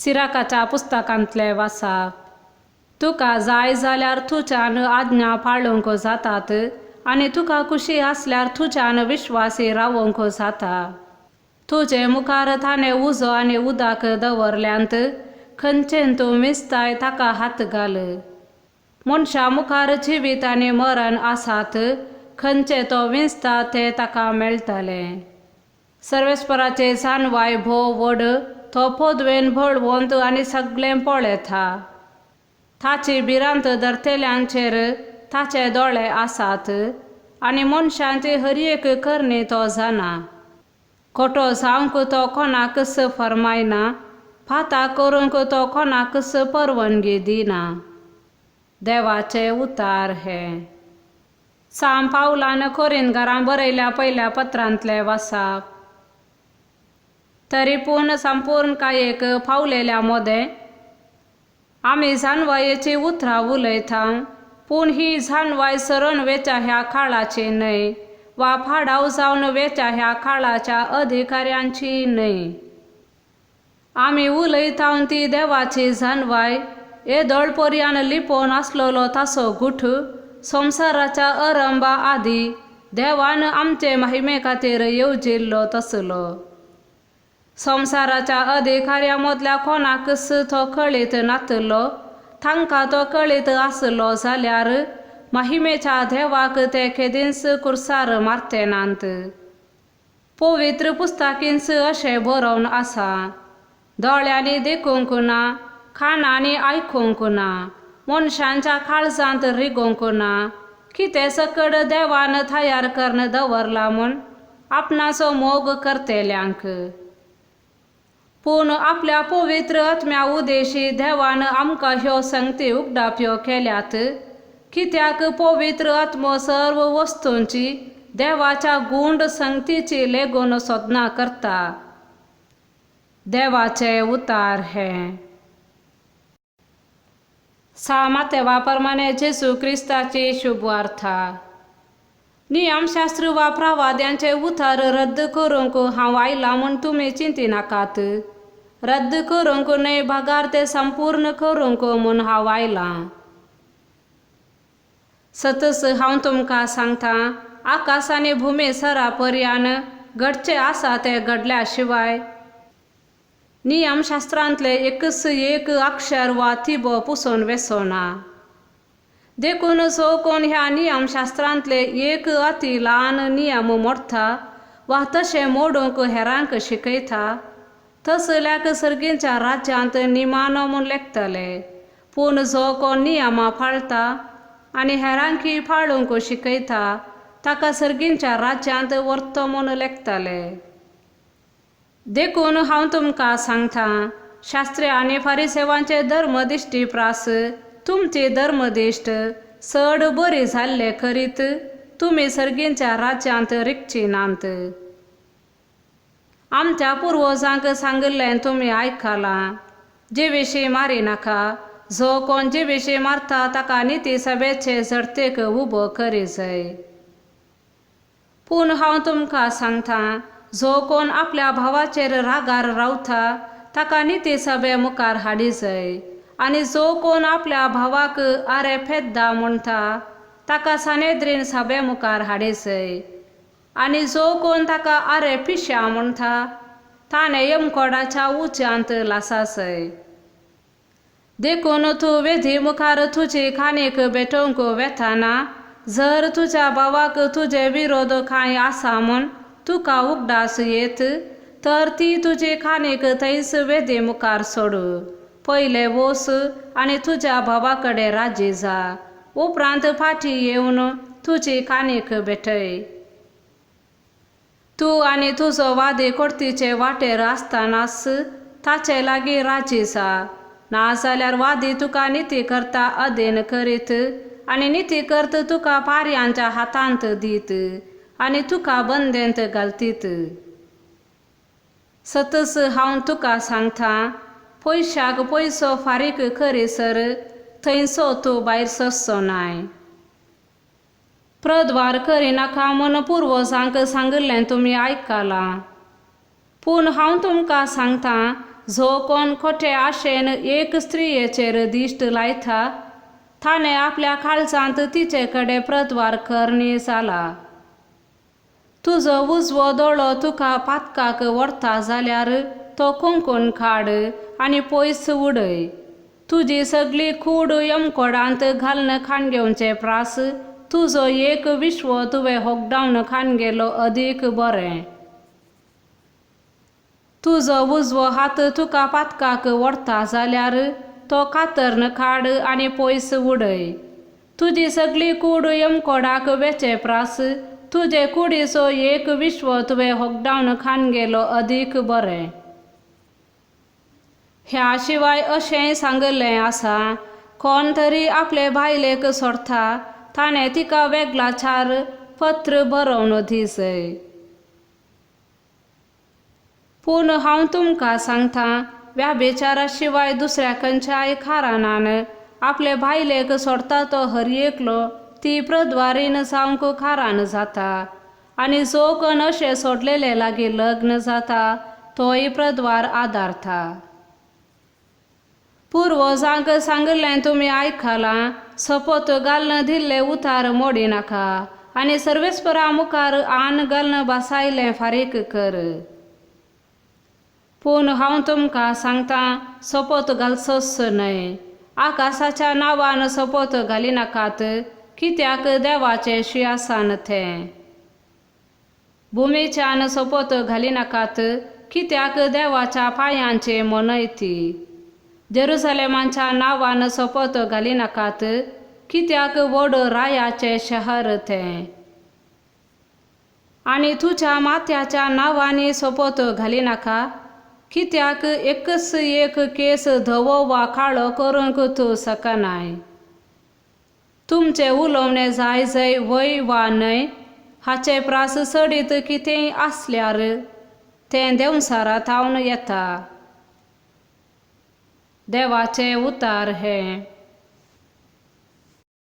सिराकाच्या पुस्तकांतलें वाचप. तुका जाय जाल्यार तुज्यान आज्ञा पाळूंक जातात आनी तुका खुशी आसल्यार तुज्यान विश्वासी रावंक जाता. तुजे मुखार ताणें उजो आनी उदक दवरल्यांत, खंयचें तूं विंचताय ताका हात घाल. मनशा मुखार जिवीत आनी मरण आसात, खंयचें तो विंचता तें ताका मेळटलें. सर्वेस्पराचे जाणवाय भोव व्हड, तो पदवेन बळवंत आनी सगळें पळयता. ताची भिरांत धरतल्यांचेर ताचे दोळे आसात आनी मनशांची हर एक करणी तो जाणा. खोटो जावंक तो कोणाकच फर्मायना, पाता करूंक तो कोणाकच परवानगी दिना. देवाचे उतार हे. साम पावलान कोरिंदकारांक बरयल्या पयल्या पत्रांतलें वाचप. तरी पूण संपूर्ण कायेक पावलेल्या मोदें आमी जाणवायेची उतरां उलयता, पूण ही जाणवाय सरून वेच्या ह्या काळाची न्हय वा पाडाव जावन वेच्या ह्या काळाच्या अधिकाऱ्यांची न्हय. आमी उलयता ती देवाची जाणवाय येदोळ पर्यान लिपोवन आसलेलो ताचो गुठ संवसाराच्या अरंबा आदी देवान आमचे महिमे खातीर येवजिल्लो तसलो. संवसाराच्या अधिकाऱ्यां मदल्या कोणाकच तो कळीत नातलो, तांकां तो कळीत आसलो जाल्यार महिमेच्या देवाक ते केदींच कुर्सार मारते नात. पवित्र पुस्तकींच अशें बरोवन आसा, दोळ्यांनी देखूंक ना, कानांनी आयकूंक ना, मनशांच्या काळजांत रिगोवंक ना, कितें सकड देवान तयार करून दवरला म्हूण आपणाचो मोग करतल्यांक. पूण आपल्या पवित्र आत्म्या उदेशी देवान आमकां ह्यो संगती उगडाप्यो केल्यात, कित्याक पवित्र आत्मो सर्व वस्तूंची देवाच्या गूंड संगतीची लेगून सोदना करता. देवाचे उतार हे. सा मातेवा प्रमाणे जेजू क्रिस्ताची शुभवार्ता. नियमशास्त्र वा प्रवाद्यांचे उतार रद्द करूंक हांव आयलां म्हूण तुमी चिंतिनाकात. रद्द करूंक न्हय बगार ते संपूर्ण करूंक म्हूण हांव आयलां. सतच हांव तुमकां सांगता, आकाश आनी भुमी सरा पर्यान घडचें आसा तें घडल्या शिवाय नियमशास्त्रांतलें एकच एक अक्षर वा तिबो पुसून वेसोना. देखून जो कोण ह्या नियमशास्त्रांतले एक अती ल्हान नियम मोडटा वा तशें मोडूंक हेरांक शिकयता तसल्याक सर्गीच्या राज्यांत निमानो म्हूण लेखतले. पूण जो कोण नियमां पाळटा आनी हेरांकी पाळूंक शिकयता ताका सर्गीच्या राज्यांत व्हरतो म्हूण लेखतले. देखून हांव तुमकां सांगता, शास्त्री आनी फारिसेवांचे धर्मदिश्टी प्रास तुमची धर्मदिश्ट चड बरी जाल्ले करीत तुमी सर्गीच्या राज्यांत रिगची नात. आमच्या पुर्वजांक सांगिल्लें तुमी आयकलां, जिविशी मारी नाका, जो कोण जिविशी मारता ताका निती सभेचे झडतेक उबो करी जाय. पूण हांव तुमकां सांगता, जो कोण आपल्या भावाचेर रागार रावता ताका निती सभे मुखार हाडी जाय, आनी जो कोण आपल्या भावाक आरे फेद्दा म्हणटा ताका सानेद्रीन सभे मुखार हाडी जाय, आनी जो कोण ताका आरे पिश्या म्हणटा ताणें यमकोडाच्या उज्यांत लासासय. देखून तूं वेदी मुखार तुजी काणीक भेटोवंक वेताना जर तुज्या भावाक तुजे विरोध कांय आसा म्हूण तुका उगडास येत तर ती तुजी काणीक थंयच वेदी मुखार सोडू. पयले वोस आनी तुज्या भावा कडेन राजी जा, उपरांत फाटीं येवन तुजी काणीक भेटय. तूं आनी तुजो वादी कोर्तीचे वाटेर आसतनाच ताचे लागीं राजी जा, नाजाल्यार वादी तुका निती करता अधीन करीत आनी निती करत तुका पारयांच्या हातांत दीत आनी तुका बंदेंत घालतीत. सतच हांव तुका सांगता, पयशाक पयसो फारीक करीसर थंयसो तूं भायर सरचो नाय. प्रद्वार करिनाका म्हूण पुर्वजांक सांगिल्लें तुमी आयकलां, पूण हांव तुमकां सांगता, जो कोण खोटे आशेन एक स्त्रियेचेर दिश्ट लायता ताणें आपल्या काळजांत तिचे कडेन प्रद्वार करणी जाला. तुजो उजवो दोळो तुका पातकाक व्हरता जाल्यार तो कुंकून काड आनी पयस उडय. तुजी सगळी कूड यमकोडांत घालून खाण घेवचे प्रास तुजो एक विश्व तुवें होगडावन खाण गेलो अदीक बरें. तुजो उजवो हात तुका पातकाक व्हरता जाल्यार तो कातरन काड आनी पयस उडय. तुजी सगळी कूड यमकोडाक वेचे प्रास तुजे कुडीचो एक विश्व तुवें होगडावन खाण गेलो अदीक बरें. ह्या शिवाय अशेंय सांगिल्लें आसा, कोण तरी आपले बायलेक सोडटा ताणें तिका वेगळाचार पत्र बरोवन दिसय. पूण हांव तुमकां सांगता, व्याभिचारा शिवाय दुसऱ्या खंयच्याय कारणान आपले बायलेक सोडटा तो हर एकलो ती प्रद्वारीन जावंक कारण जाता आनी जो कोण अशें सोडलेले लागीं लग्न जाता तोय प्रद्वार आदारता. पुर्वजांक सांगिल्लें तुमी आयकलां, सोपोत घालून दिल्ले उतार मोडी नाका आनी सर्वेस्परा मुखार आन घालून बसायलें फारीक कर. पूण हांव तुमकां सांगता, सोपोत घालचोच न्हय. आकाशाच्या नांवान सोपोत घालिनाकात, कित्याक देवाचें शिंवासन तें. भुमीच्यान सोपोत घालिनाकात, कित्याक देवाच्या पांयांचे मनय ती. जेरुसलेमाच्या नांवान सोपोत घालिनाकात, कित्याक व्हड रायाचें शहर तें. आनी तुज्या माथ्याच्या नांवांनी सोपोत घालिनाका, कित्याक एकच एक केस धवो वा काळो करूंक तूं शकनाय. तुमचें उलोवणें जाय जय वय वा न्हय हाचे प्रास चडीत कितेंय आसल्यार तें देंवचारा थावन येता. देवाचें उतार हें.